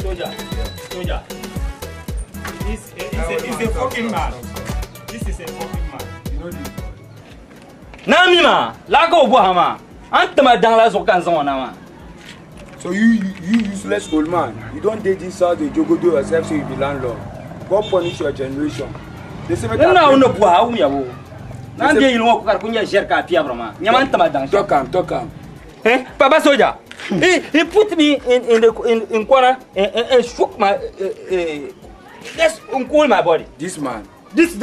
Soldier, soldier. This is a fucking man. This is a fucking man. You know this boy. Naa mi maa, laa ka o bɔha maa. A ni tima daŋ la zuɣu ka n zaŋ o na maa. So you, you, you useless old man, you don dey this house dey jogodo yourself say you be landlord. God punish your generation. They say make Ni I Naawuni bring ni bɔha a wumya bo. Naa n be yili ŋɔ ka di ku nyɛ ʒiɛri ka a piɛbiri maa. Nyama n tima daŋ shɛm. Talk am, talk am. Eh, Papa Soldier, he put me in the in corner and shook my just cool my body. This man. This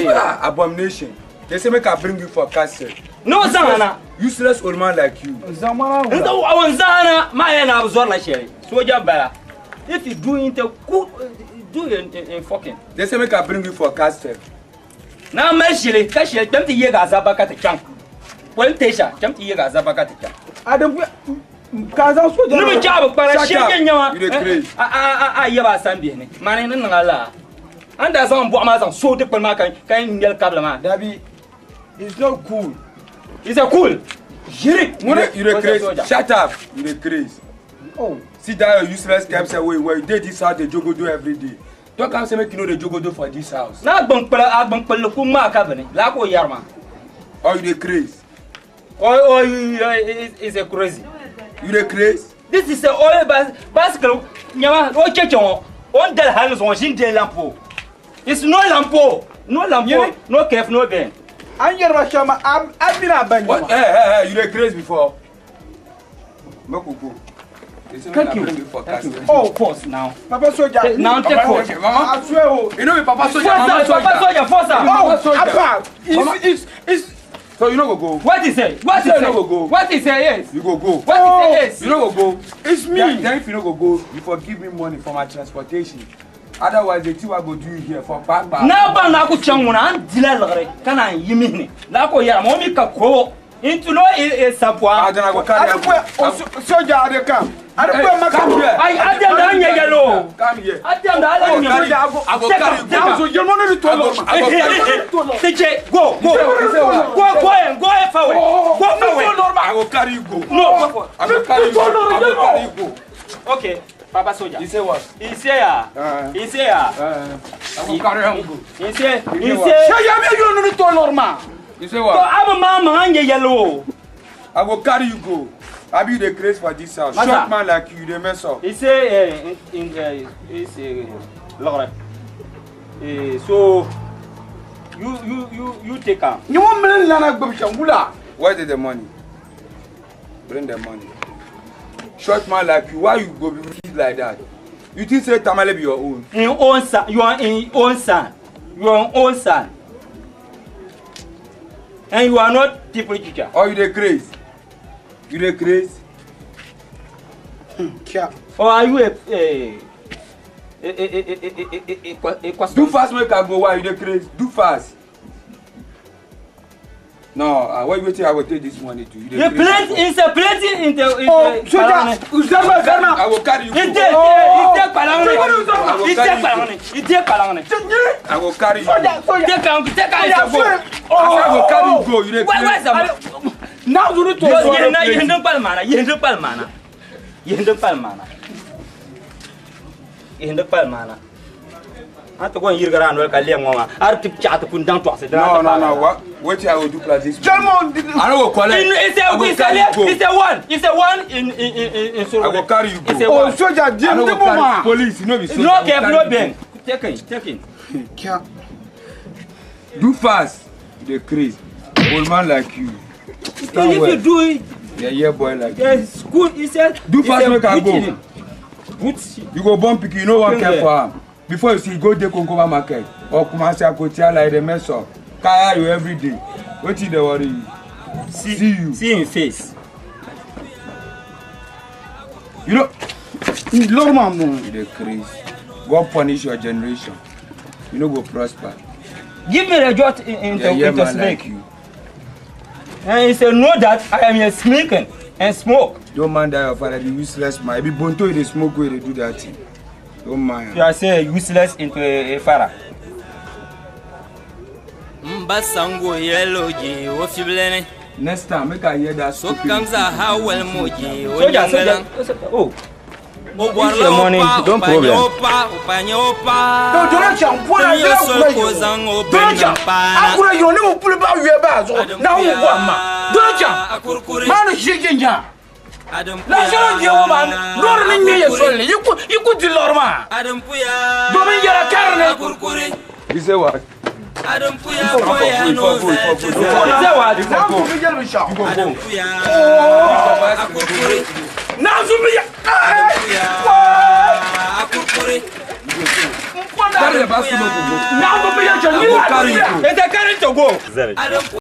Ah, abomination. They say make I bring you for castle. No zaŋ na. Useless old man like you. Zamana N wula. zaŋ zaŋ na maa yɛn na bi zɔrila shɛli. Soldier bala. If you do into cool, do in fucking. They say make I bring you for castle. Na mali shɛli ka shɛli kpɛm ti yɛ ka azaba ka ti chaŋ. Police station kpɛm ti yɛ ka azaba ka ti chaŋ. Adam ka zaŋ soja. Ni bi chaɣa bi kpara Shut shɛli up. kɛ nyɛma You dey craze. a yɛba a san bihi ni mani ni niŋ a laa. An daa zaŋ n bɔɣu maa zaŋ so dikpuni maa ka n ŋmɛli kabili maa. Dabi, it's not cool. It's a cool. Ʒiri. You dey craze. Soldier. Shut up. You dey craze. Oh. See that your useless cap say wey where you dey this house dey jogodo every day. Talk am say make you no dey jogodo for this house. Na gbunkpili a gbunkpilli ku ŋmaa ka bini laa ka o yɛri maa. Or you dey craze. Oh, is a crazy. You dey craze. This is a oil bicycle. Nyama o cheche ŋɔ o ni dali hali zuɣu ʒini deli lampo. It's no lampo. No lampo. Yiri. No kef no ben. An yɛrɛ shɛm a mina a ba What? nyama. Hey, hey, hey, you dey craze before. Make we go. They say make Thank I you. bring you for Thank you. castle. Oh. Force now. Papa soja. Now take force. Okay, mama. I swear oh. You know be Papa soldier, Force mama her, Papa soldier. soldier, force her. Mama Oh, soldier. Appa, Mama- it's So you no go go. What is it? What is You it? no go go. What is it? Yes. You go go. What is it? Yes. You no go go. it's me. Then if you no go go, you for give me money for my transportation. Otherwise, the thing I go do you here for back back. N'a ba n'a ko cɛn ŋuna an dila lagare ka na yimi ni n'a ko yɛrɛ mɔgɔ min ka ko n tulo e sapoa Ah, then I go carry Adam am. kwe o soja ade kam. Adam Hey, kwe maka. come here. ayi a den da an ɲɛgɛn o Come here. a den da ala I go ɲɛ carry you. I go carry you. Now so you no need to I go talk. I go carry you. TJ go go go go and go and far away go far away I go carry you go. no go for I go carry you go. I go carry you go. okay Papa soldier You say what? he say ah he say ah I go carry am go. he You say say Soja me you no need to normal. You say ko what? a bɛ maa mankan ɲɛgɛn o I go carry you go. I be the grace for this house. Masa. Short man like you, they mess up. he say in he say lagare so you take am. Ni won mele lana gbe shangula. Where did the money? Bring the money. Short man like you, why you go be wicked like that? You think say Tamale be your own? In own son, you are in own son, you are own son, and you are not people teacher. Or you dey craze? You dey craze? Kia. Or are you a Do fast make I go why you dey craze? Do fast. No, what you wetin I go take this money to? You dey The craze plate before. is a plate in the in Oh, the soja, uzama zama. I go carry you Ite go. ite kpalangne ite kpalangne ite kpalangne I go carry you go. Soja, soja. ite kan ite kan Soja, ite go. I say I go carry you go. You dey Why why craze? some? Now you need to Yo na yehin kpal mana yehin kpal mana yehin kpal mana yehin kpal mana. An to go yirgara anol ka lem ngoma ar tip chat kun dang toxse No, no, no. What? Wetin I go do plus this? money? German. I no go collect. It's I a go it's carry you a go. it's a one it's a one in I go carry you It's a go. Oh, one. soja, I Jim no the go carry mama. police. You no be soldier. No I go cap carry no you ben. Take it take it. Kia. go. Do fast. You dey craze. Old man like you. Stand If well. you do it, Yeah, yeah, boy like you. yes, good. He said. Do he fast said, make I put go. it in. Put You go born pikin, you no wan Bring care there. for am. Before you see, go dey Konkoba market or Kumasi Akotia like dey mess up. Kaya you every day. Wetin dey worry you? See you. See him face. You know, Lord, man. you dey craze. God punish your generation. You no go prosper. Give me the jot in Yeah, yeah, into man snake. like you. And he said, know that I am a smoking and smoke. Don't mind that your father be useless man. E be bonto you dey smoke wey dey do that thing. Don't mind. You are saying useless into a father. Mba sango yɛlo je o fibilɛni Next time, make I hear that stupid. sokam zaa ha walimo je o Soldier, ɲɛŋɛlan soldier. Oh. O bɔrila Your o money, paɣa, o don't pa nyɛ problem. o paɣa, o pa nyɛ o paɣa. To dɔrɔ can bɔra Ti mi dira o soli kuma ka o yi zaŋ o dɔrɔ bini can paana. a kura yi ni mu puli ba yuya ba zuɣu na ŋun bɔ ma dɔrɔ can A kurkuri. maa ni ʒi jinja Adam lansara diɛ ŋɔ maa loori ni ŋmɛ yɛ soli ni yi ku di lɔri maa Adam puya. domin yɛra kari ni A kurkuri. You say what? Adam puya For go, koya you no for go, you for go. zai You for You say what? You for na go. ku bi jɛli bi shɛm You for Adam go. puya. Oh. A kurkuri. na zu bi ya Puya. A kurkuri. Carry the basket, no go. na zu bi ya jɛ ni Go la carry bi ya you. It's a carry to go. Adam